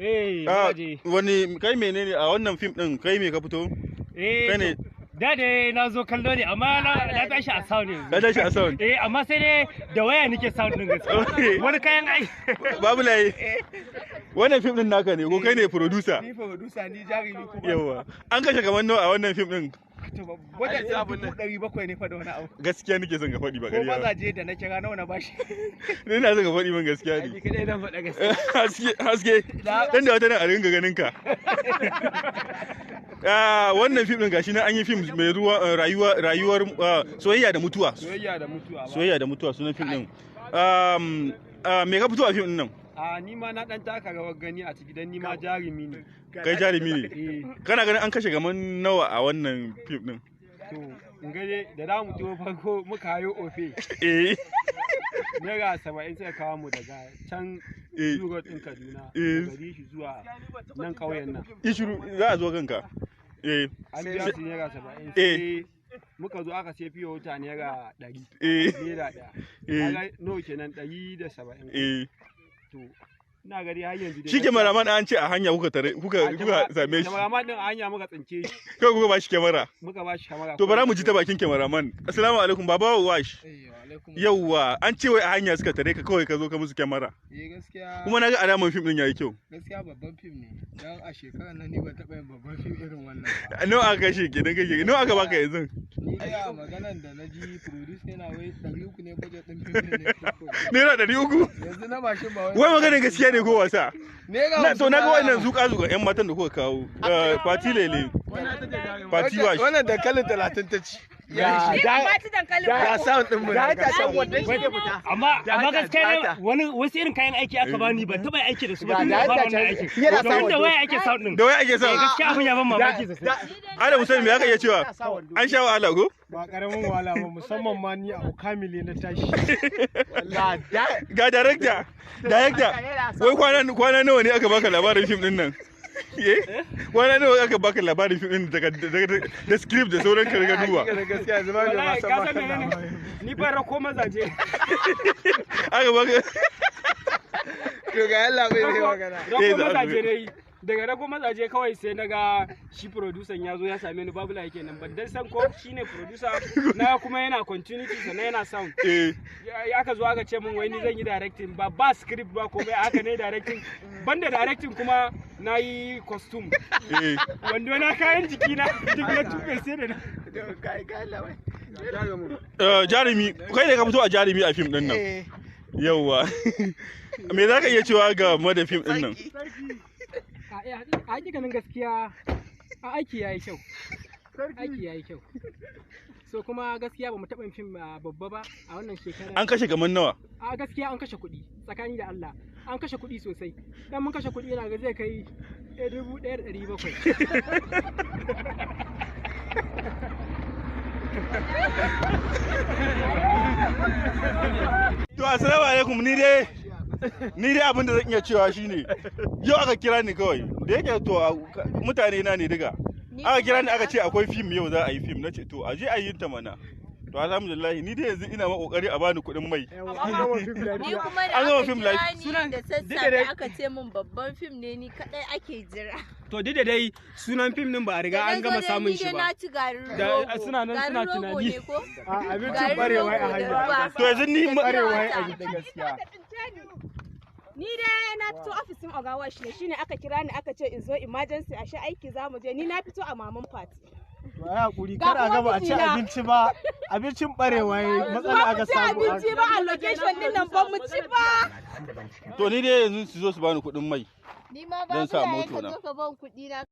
Eh, Ah, mazaje. wani kai menene a wannan fim din, kai me ka fito? Eh, kai ne- da dai na zo kallo ne, amma na tashi a sound yanzu. Ka tashi a sound. Eh, amma sai dai da waya nake sound din gaskiya. Okay. Wani kayan ai. Babu layi. Wannan fim din naka ne ko kai ne producer? Ni producer, ni jarumi kuma. Yawa. An kashe kamar nawa a wannan fim din? To, wajen 700,000 ne fa da wani abu. Gaskiya nake son ka faɗi ba Ko ƙarya ba. mazaje da na kira nawa na bashi? Ni ina son ka faɗi min gaskiya Ni ne. kadai dan faɗa gaskiya. Haske haske. Dan da wata nan a ringa ganin ka. Ah, wannan fim din gashi nan an yi fim mai ruwa, rayuwa rayuwar soyayya da mutuwa. Soyayya da mutuwa ba. Soyayya da mutuwa sunan fim din. Me ka fito a fim din nan? A ni ma na dan taka rawar gani a ciki dan ni ma jarumi ne. Kai jarumi ne. Eh, Kana ganin an kashe gaman nawa a wannan fim din? To in ga dai da za mu tuwo farko muka hayo ofe. Eh. ₦70 suka kawo mu daga can Eh. Zoo din Kaduna. Eh. Daga Rishi zuwa nan ƙauyen nan. Ishiru za a zo kanka. Eh. An biya su ₦70. Eh. Sai muka zo aka sai fiye wuta ₦100. Eh. ₦1. Eh. Kaga nawa kenan? 170. Eh. To ina gari har yanzu dai Shi kyamaraman an ce a hanya kuka tare kuka kuka same shi. Kyamaraman din a hanya muka tsince shi. Kai kuka ba shi kyamara. Muka ba shi kyamara. To bara mu ji ta bakin kyamaraman. Assalamu alaikum, Baba Wash. Yawwa, an ce wai a hanya suka tare ka kawai ka zo ka musu kyamara. Eh, gaskiya. Kuma na ga alaman fim din yayi kyau. Gaskiya babban fim ne. Dan a shekarar nan ni ban taɓa yin babban fim irin wannan ba. Nawa aka kashe kenan kake? Nawa aka baka yanzu? Ni dai a maganan da na ji producer yana wai 300 ne budget ɗin fim ɗin ne ko. ₦300. Yanzu na mashin ba wai. Wai maganin gaskiya ne ko wasa? Naira Na to na ga 50 wannan zuƙa zuƙa yan matan da kuka kawo. Fati lele. Fati Wash. Wannan dankalin 30 ta ci. Ya Ga sound ɗin mu nan, ga sound. Amma gaskiya ne wani wasu irin kayan aiki aka bani, ban taba aiki da su ba tun da fara wannan aikin. Domin da waya ake sound din. Da wai ake son. Gaskiya abin ya ban mamaki sosai. Adam Hussein, me aka iya cewa? An sha wahala ko? Ba karamin wahala ba, musamman ma ni a Okamile na tashi. Ga director, director, wai kwana nawa ne aka baka labarin fim din nan? Eh? Kwana nawa aka baka labarin fim din da script da sauran ka riga duba? Gaskiya yanzu ma bai ma Wallahi san ka ma san kan menene? labarin. Ni fa rako mazaje. Aka baka To ga yalla bai zai magana. Eh, Rako za a mazaje zo. ne. Daga rako mazaje kawai sai na ga shi producer ya zo ya same ni, Babula yake nan, ban dan san ko shine producer na kuma yana continuity sannan yana sound. Eh, Ya aka zo aka ce min wai ni zan yi directing, ba script ba komai, aka ne directing. Banda directing kuma na yi costume. Eh. Wando na, kayan jiki na duk na tube sai da na Jarumi, kai ne ka fito a jarumi a fim din nan. Yawwa. Me za ka iya cewa game da fim din nan? A hakikanin gaskiya a aiki yayi kyau, aiki yayi kyau. So kuma gaskiya ba mu taɓa yin fim babba ba a wannan shekara. An kashe kamar nawa? A gaskiya an kashe kuɗi, tsakani da Allah an kashe kuɗi sosai, dan mun kashe kuɗi yana ga zai kai 1,700. To assalamu alaikum, ni dai abin da zan iya cewa shine yau aka kira ni kawai da yake to mutane na ne duka. Aka kira ni aka ce akwai fim yau, za a yi fim, nace to a je a yi ta mana. To alhamdulillah, ni dai yanzu ina ma kokari a bani kuɗin mai. An gama fim Ni lafiya. kuma da An gama aka fim kira live. ni da sassafe aka ce min babban fim ne, ni kadai ake jira. To duk da dai sunan fim din ba a riga Da na an zo gama dai samun ni shi dai ba. na ci garin Da- rogo. suna nan suna Garin rogo tunani. ne ko? A abincin Garin barewa a rogo da hanya. ruwa. To yanzu ni Da Barewa wata. a gida gaskiya. Ni dai na fito ofisin Ogawash ne, shine aka kira ni aka ce in zo emergency, ashe aiki za mu je. Ni na fito a Maman Party. To ai hakuri, Ga kar a kuma gaba a ci mijina. abinci ba. Abincin barewa yayi matsala Ba aka mu ci samu. abinci ba a location din nan, ba mu ci ba. To ni dai yanzu su zo su bani kuɗin mai. Ni ma Don sa babu moto ka na. zo ka ban kuɗi na.